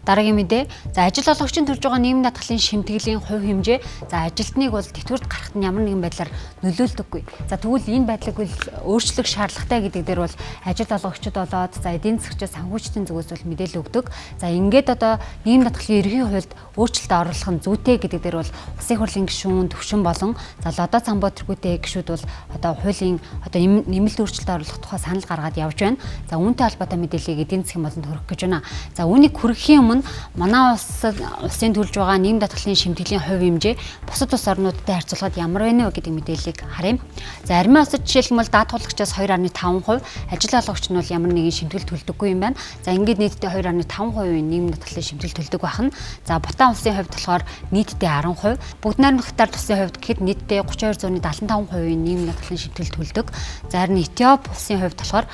Дараагийн мэдээ. За, ажил олгогчийн төлж байгаа нийгмийн даатгалын шимтгэлийн хувь хэмжээ за ажилтныг бол тэтгэврт гарахад нь ямар нэгэн байдлаар нөлөөлдөггүй. За, тэгвэл энэ байдлыг бол өөрчлөх шаардлагатай гэдэг дээр бол ажил олгогчид болоод за эдийн засгчид, санхүүжтийн зүгээс бол мэдээлэл өгдөг. За, ингээд одоо нийгмийн даатгалын ерөнхий хуульд өөрчлөлт оруулах нь зүйтэй гэдэг дээр бол Улсын хурлын гишүүн Төвшин болон за Лодой Самбоо тэргүүтэй гишүүд бол одоо хуулийн одоо нэмэлт өөрчлөлт оруулах тухай санал гаргаад явж байна. За, үүнтэй холбоотой мэдээллийг эдийн засгийн болонд хүргэх гэж байна. За, үүнийг хүргэхийн өмнө манай улсын төлж байгаа нийгэм даатгалын шимтгэлийн хувь хэмжээ бусад улс орнуудтай харьцуулахад ямар байна вэ гэдэг мэдээллийг харъя. За, Армийн улсад жишээлбэл даатгуулагчаас 2.5%, ажил олгогч нь бол ямар нэгэн шимтгэл төлдөггүй юм байна. За, ингээд нийтдээ 2.5% нийгэм даатгалын шимтгэл төлдөг байна. За, Бутан улсын хувьд болохоор нийтдээ 10%, Бүгд найрамдах Хятад улсын хувьд гэхэд нийтдээ 32.75% нийгэм даатгалын шимтгэл төлдөг. За, харин Этиоп улсын хувьд болохоор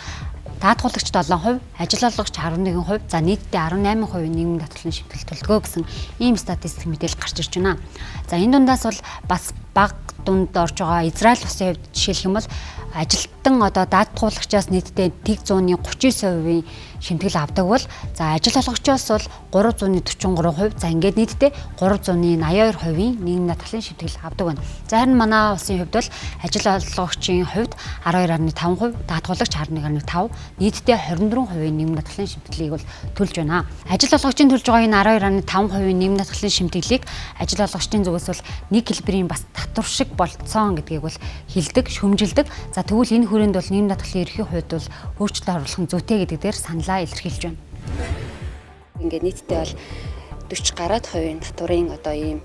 даатгуулагч 7%, ажил олгогч 11%, за нийтдээ 18% нийгмийн даатгалын шимтгэл төлдгөө гэсэн ийм статистик мэдээлэл гарч ирж байна. За, энэ дундаас бол бас бага дунд орж байгаа Израиль улсын хувьд жишээлх юм бол ажилтан одоо даатгуулагчаас нийтдээ 139% шимтгэл авдаг бол за ажил олгогчоос бол 343%, за ингээд нийтдээ 382% нийгмийн даатгалын шимтгэл авдаг байна. За, харин манай улсын хувьд бол ажил олгогчийн хувьд 12.5%, даатгуулагч 11.5, нийтдээ 24% нийгмийн даатгалын шимтгэлийг бол төлж байна. Ажил олгогчийн төлж байгаа энэ 12.5% нийгмийн даатгалын шимтгэлийг ажил олгогчдын зүгээс бол нэг хэлбэрийн бас татвар шиг болцсон гэдгийг бол хэлдэг, шүмжилдэг. За, тэгвэл энэ хүрээнд бол нийгмийн даатгалын ерөнхий хуульд бол өөрчлөлт оруулах нь зүйтэй гэдэг дээр саналаа илэрхийлж байна. Ингээд нийтдээ бол 40 гараад хувийн татварын одоо ийм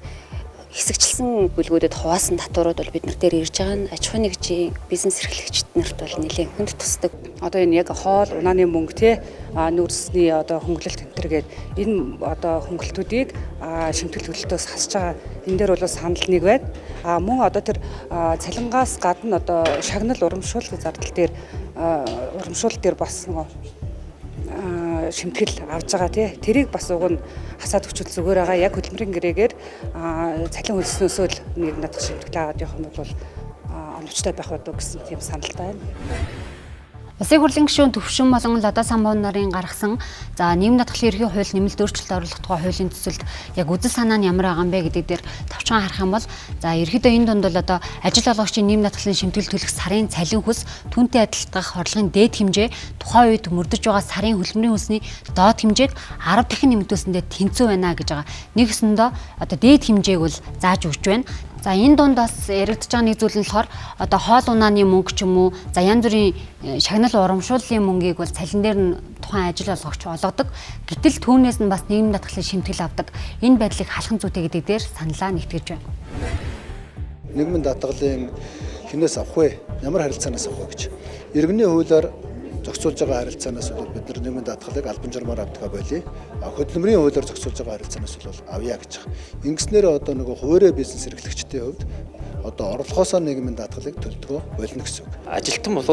хэсэгчлсэн бүлгүүдэд хуваасан татварууд бол бид нар дээр ирж байгаа нь аж ахуйн нэгжийн бизнес эрхлэгчид нарт бол нэлээд хүнд тусдаг. Одоо энэ яг хоол, унааны мөнгө те, нүүрсний одоо хөнгөлөлт энэ төр гээд энэ одоо хөнгөлтүүдийг шимтгэл төлөлтөөс хасж байгаа энэ дээр бол санал нэг байна. А мөн одоо тэр цалингаас гадна одоо шагнал урамшууллын зардал дээр, урамшуул дээр бас нөгөө шимтгэл авж байгаа тий. Тэрийг бас уг нь хасаад өгчвөл зүгээр байгаа. Яг хөдөлмөрийн гэрээгээр цалин хөлснөөсөө л нэг надад шимтгэл аваад явах юм бол оновчтой байх уу гэсэн тийм саналтай байна. Улсын хурлын гишүүн Төвшин болон Лодой Самбоо нарын гаргасан за нийгмийн даатгалын ерөнхий хууль нэмэлт өөрчлөлт оруулах тухай хуулийн төсөлд яг үзэл санаа нь ямар байгаа юм бэ гэдэг дээр товчхон харах юм бол за ерөнхийдөө энэ дунд бол одоо ажил олгогчийн нийгмийн даатгалын шимтгэл төлөх сарын цалин хөлс, түүнтэй адилтгах орлогын дээд хэмжээ тухайн үед мөрдөж байгаа сарын хөдөлмөрийн хөлсний доод хэмжээг 10 дахин нэмэгдүүлсэндээ тэнцүү байна гэж байгаа. Нэг өсөндөө одоо дээд хэмжээг бол зааж өгч байна. За, энэ дунд бас яригдж байгаа нэг зүйл нь болохоор одоо хоол унааны мөнгө ч юм уу, за янз бүрийн шагнал урамшууллын мөнгийг бол цалин дээр нь тухайн ажил олгогч олгодог. Гэтэл түүнээс нь бас нийгмийн даатгалын шимтгэл авдаг. Энэ байдлыг халах зүйтэй гэдэг дээр саналаа нэгтгэж байна. Нийгмийн даатгалын хинээс авах вэ? Ямар харилцаанаас авах вэ гэж. Иргэний хуулиар зохицуулж байгаа харилцаанаас бол бид нар нийгмийн даатгалыг албан журмаар авдгаа болиё. А хөдөлмөрийн хуулиар зохицуулж байгаа харилцаанаас бол авъя гэж байгаа. Ингэснээр одоо нөгөө хуваарь бизнес эрхлэгчдийн хувьд одоо орлогоосоо нийгмийн даатгалыг төлдгөө болно гэсэн үг. Ажилтан бол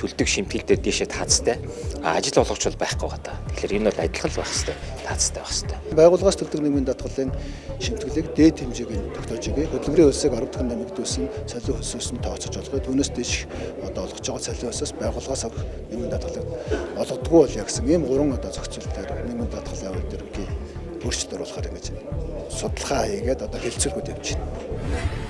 төлдөг шимтгэл дээр дээшээ таацтай. А ажил олгогч бол байхгүй байгаа та. Тэгэхээр энэ бол адилхан л байх хэвээр, таацтай байх хэвээр. Байгууллагаас төлдөг нийгмийн даатгалын шимтгэлийг дээд хэмжээг нь тогтоож өгье. Хөдөлмөрийн хөлсийг 10 дахин нэмэгдүүлсэн цалин хөлсөөс нь тооцож олгоё. Түүнээс дээш одоо олгож байгаа цалин хөлсөөс байгууллагаас авах нийгмийн даатгалыг олгодгоо бол гэсэн ийм гурван одоо зохицол дээр нийгмийн даатгалын хууль дээр өөрчлөлт оруулахаар ингэж судалгаа хийгээд одоо хэлцүүлгүүд явж байна.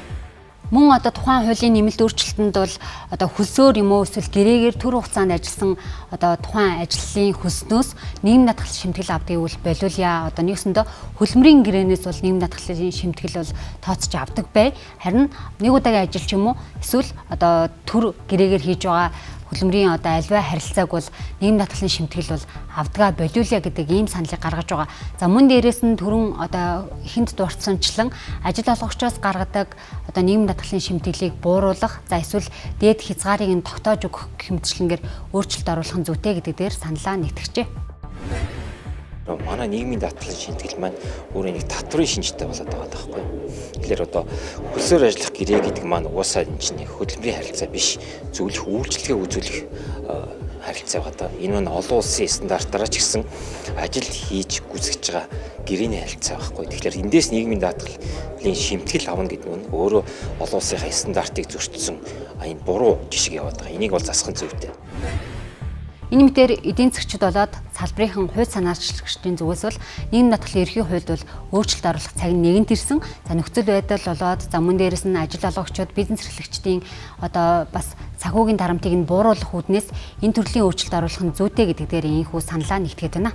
Мөн одоо тухайн хуулийн нэмэлт өөрчлөлтөнд бол одоо хөлсөөр юм уу эсвэл гэрээгээр төр хугацаанд ажилласан одоо тухайн ажлын хөлснөөс нийгмийн даатгал шимтгэл авдгийг бол болиулъя. Одоо нэгсэндээ хөдөлмөрийн гэрээнээс бол нийгмийн даатгалын шимтгэл бол тооцож авдаг бай. Харин нэг удаагийн ажил ч юм уу эсвэл одоо төр гэрээгээр хийж байгаа хөдөлмөрийн одоо альва харилцааг бол нийгмийн даатгалын шимтгэл бол авдгаа болиулъя гэдэг ийм саналыг гаргаж байгаа. За, мөн дээрээс нь түрүүн одоо эхэнд дурдсанчлан ажил олгогчоос гаргадаг одоо нийгмийн даатгалын шимтгэлийг бууруулах, за эсвэл дээд хязгаарыг нь тогтоож өгөх гэх мэтчлэнгээр өөрчлөлт оруулах нь зүйтэй гэдэг дээр саналаа нэгтгэжээ. Манай нийгмийн даатгалын шимтгэл маань өөрөө нэг татврын шинжтэй болоод байгаа байхгүй. Тэгэхээр одоо хөлсөөр ажиллах гэрээ гэдэг маань угаасаа энэ чинь хөдөлмөрийн харилцаа биш, зөвлөх үйлчилгээ үзүүлэх харилцаа байгаа даа. Энэ маань олон улсын стандартаараа ч гэсэн ажил хийж гүйцэтгэж байгаа гэрээний харилцаа байхгүй. Тэгэхээр эндээс нийгмийн даатгалын шимтгэл авна гэдэг нь өөрөө олон улсынхаа стандартыг зөрчсөн энэ буруу жишг яваад байгаа. Энийг бол засах нь зүйтэй. Энэ мэтээр эдийн засгчид болоод салбарын хууль санаачлагчдын зүгээс бол нийгмийн даатгалын ерхий хуульд бол өөрчлөлт оруулах цаг нь нэгэнт ирсэн. За нөхцөл байдал болоод за мөн дээрээс нь ажил олгогчид, бизнес эрхлэгчдийн одоо бас санхүүгийн дарамтыг нь бууруулах үүднээс энэ төрлийн өөрчлөлт оруулах нь зүйтэй гэдэг дээр ийхүү саналаа нэгтгэхэд байна.